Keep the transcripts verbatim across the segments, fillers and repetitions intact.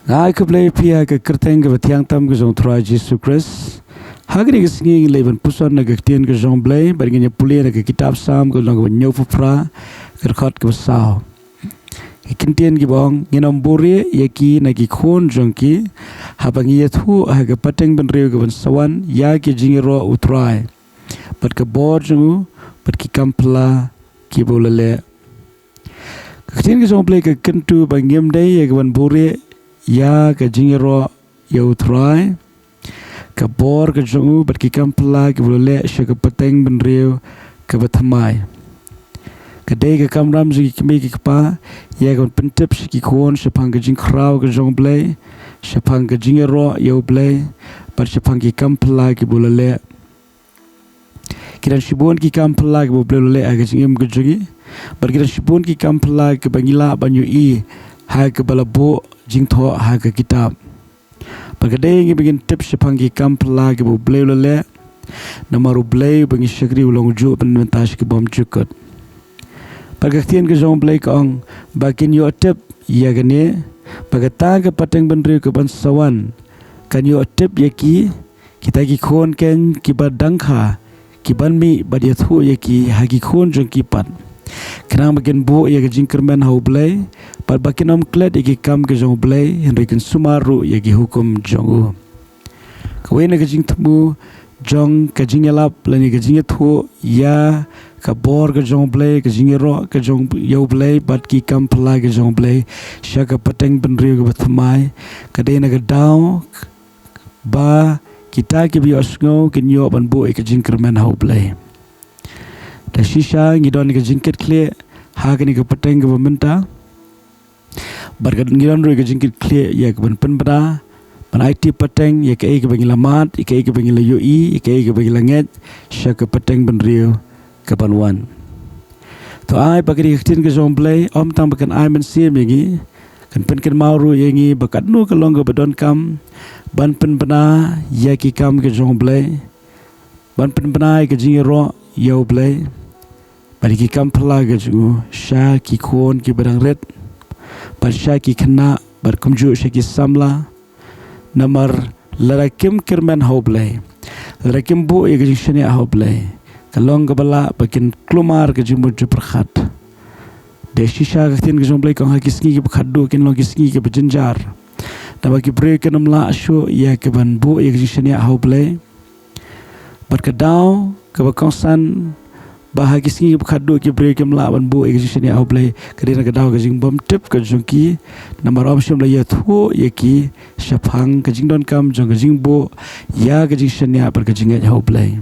Nga ai khublei ïa phi ha ka kyrteng kaba thiang tam ka jong u Trai Jisu Khrist. Ha kane ka sngi ngi leit ban puson na ka ktien ka jong u Blei, bad ngin ïa pule na ka kitab Salm ka lynnong kaba hynñiew phew phra, ka dkhot kaba saw. Ki ktien kiba ong, ngin ym buhrieh ïa ki na ki khun jong ki, haba ngi ïathuh ha ka pateng bynriew kaban sa wan ïa ki jingïaroh u Trai, bad ka bor jong u, bad ki kam phylla kiba u la leh. Ka ktien ka jong u Blei ka kyntu ba ngim dei ïa kaban buhrieh ïa ka jingïaroh ïa u Trai, ka bor ka jong u, bad ki kam phylla kiba u la leh sha ka pateng bynriew kaba thymmai. Ka dei ka kamram jong ki kmie ki kpa ïa kaban pyntip sha ki khun shaphang ka jingkhraw ka jong u Blei, shaphang ka jingïaroh ïa u Blei, bad shaphang ki kam phylla kiba u la leh. Ki don shibun ki kam phylla kiba u Blei u la leh ha ka jingim ka jong ngi, bad ki don shibun ki kam phylla kiba ngi lah ban ïohi ha kaba la buh jingthoh ha ka kitab. Bad ka dei ïa ngi ba ngin tip shaphang ki kam phylla kiba u Blei u la leh, namar u Blei uba ngi shakri u long ujuh ban mynta sha ki bymjukut. Bad ka ktien ka jong u Blei ka ong ba kin ïoh tip ïa kane, ba kata ka pateng bynriew kaban sa wan kan ïoh tip ïa ki, kita ki khun keiñ kiba dang kha, kiban mih bad ïathuh ïa ki ha ki khun jong ki pat, khnang ba kin buh ïa ka jingkyrmen ha u Blei, bad ba kin ym klet ïa ki kam ka jong u Blei, hynrei kin sumar ruh ïa ki hukum jong u. Kawei na ka jingthmu jong ka jingïalap lane ka jingïathuh ïa ka bor ka jong u Blei, ka jingïaroh ka jong ïa u Blei, bad ki kam phylla ka jong u Blei sha ka pateng bynriew kaba thymmai, ka dei na ka daw ba kita kiba ïohsngew kin ïoh ban buh ïa ka jingkyrmen ha u Blei. Da shisha ngi don ïa ka jingkitkhlieh ha kane ka pateng kaba mynta, bad ka ngi don ruh ïa ka jingkitkhlieh ïa kaban pynbna, ban aiti pateng ïa kaei kaba ngi la mad, ïa kaei kaba ngi la ïohi, ïa kaei kaba ngi la ngeit sha ka pateng bynriew kaban wan. To ai ba kane ka ktien ka jong u Blei ym tang ba kan ai mynsiem ïa ngi, kan pynkynmaw ruh ïa ngi ba katno ka long kaba donkam ban pynbna ïa ki kam ka jong u Blei, ban pynbna ïa ka jingïaroh ïa u Blei, bad ïa ki kam phylla ka jong u sha ki khun kiba dang rit, bad sha ki khynnah, bad kumjuh sha ki samla. Namar lada kim kyrmen ha u Blei, lada kim buh ïa ka jingshaniah ha u Blei, ka long kaba lah ba kin kulmar ka jingmut jingpyrkhat. Da shisha ka ktien ka jong u Blei ka ong ha ki sngi kiba khatduh kin long ki sngi kiba jynjar, naba ki briew kin ym lah shuh ïa kaban buh ïa ka jingshaniah ha u Blei. Bad ka daw kaba kongsan ba ha ki sngi kiba khatduh ki briew kim lah ban buh ïa ka jingshaniah ha u Blei, ka dei na ka daw ka jingbymtip ka jong ki, namar ym shym la ïathuh ïa ki shaphang ka jingdonkam jong ka jingbuh ïa ka jingshaniah bad ka jingngeit ha u Blei.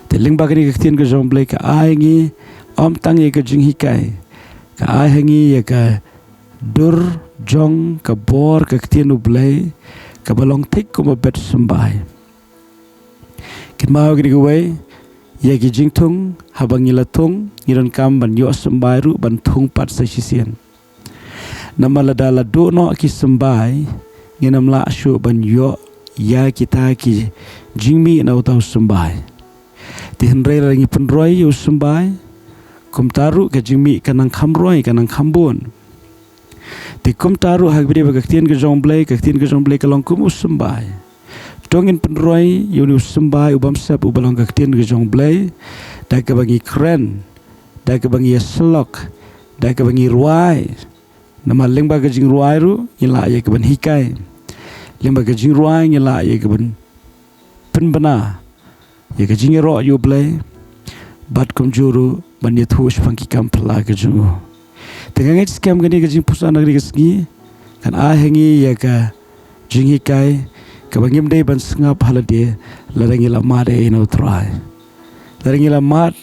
Te lyngba kane ka ktien ka jong u Blei ka ai ngi ym tang ïa ka jinghikai, ka ai ha ngi ïa ka dur jong ka bor ka ktien u Blei, kaba long thik kum u bad symbai. Kynmaw kane kawei, ïa ki jingthung, haba ngi la thung, ngi donkam ban ïoh symbai ruh ban thung pat sa shisien. Namar lada la duh noh ki symbai, ngin ym lah shuh ban ïoh ïa kita ki jingmih na uta u symbai. Te hynrei lada ngi pynroi ïa u symbai, kumta ruh ka jingmih ka nang kham roi, ka nang kham bun. Te kumta ruh ha kaba ïadei bad ka ktien ka jong u Blei, ka ktien ka jong u Blei ka long kum u symbai. To ngin pynroi ïa une u symbai u bymsep uba long ka ktien ka jong u Blei, da kaba ngi kren, da kaba ngi ïasyllok, da kaba ngi rwai. Namar lyngba ka jingrwai ruh ngi lah ïa kaban hikai. Lyngba ka jingrwai ngi lah ïa kaban pynbna ïa ka jingïaroh ïa u Blei, bad kumjuh ruh ban ïathuh shaphang ki kam phylla ka jong u. Te nga ngeit skhem kane ka jingpuson ha kane ka sngi kan ai ha ngi ïa ka jinghikai kaba ngim dei ban sngap ha lade lada ngi la mad ïa u Trai. Lada ngi la mad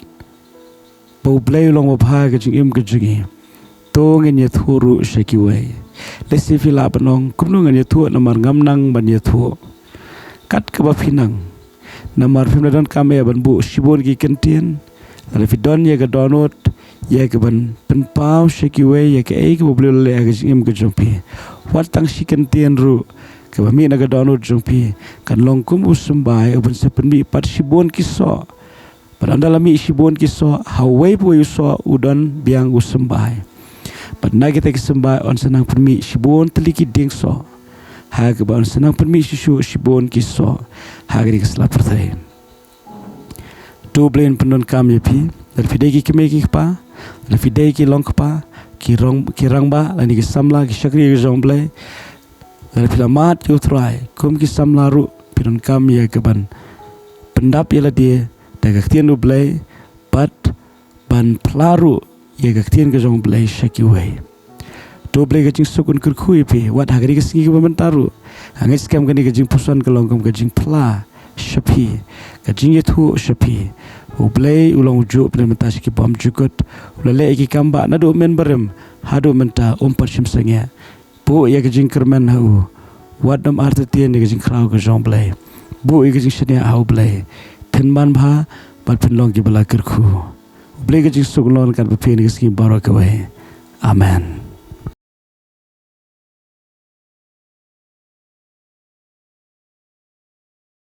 ba u Blei u long uba bha ha ka jingim ka jong ngi, to ngin ïathuh ruh sha kiwei. Lehse phi lah ban ong, kumno ngan ïathuh namar ngam nang ban ïathuh. Kat kaba phi nang. Namar phim la donkam eh ban buh shibun ki kyntien. Lada phi don ïa ka dohnud ïa kaban pynpaw sha kiwei ïa kaei kaba u Blei u la leh ha ka jingim ka jong phi, wat tang shi kyntien ruh kaba mih na ka dohnud jong phi kan long kum u symbai uban sa pynmih pat shibun ki soh. Bad ynda la mih shibun ki soh, ha uwei pa uwei u soh u don biang u symbai. Bad na kita ki symbai yn sa nang pynmih shibun tylli ki dieng soh. ha kaba un sa nang pynmih shuh shuh shibun ki soh ha kane ka sla pyrthei. To Blei, ngi pyndonkam ïa phi, lada phi dei ki kmie ki kpa, lada phi dei ki long kpa, ki rong, ki rangbah, lane ki samla, ki shakri ka jong U Blei, lada phi la mad ïa U Trai kum ki samla ruh, phi donkam ïa ka ban pyndap ïa lade da ka ktien U Blei, bad ban phla ruh ïa ka ktien ka jong U Blei sha kiwei. To Blei, ka jingsuk un kyrkhu ïa phi, wat ha kane ka sngi kaba mynta ruh. Nga ngeit skhem kane ka jingpuson ka long kum ka jingphla sha phi, ka jingïathuh sha phi. U Blei u long ujuh phi mynta sha ki bymjukut, u la leh ïa ki kam ba naduh mynbarim haduh mynta, um pat shym sangeh. Buh ïa ka jingkyrmen ha u. Wat nym artatien ïa ka jingkhraw ka jong U Blei. Buh ïa ka jingshaniah ha U Blei. Phin man bha bad phin long kiba la kyrkhu. U Blei ka jingsuk un long ryngkat bad phi ha kane ka sngi baroh kawei. Amen.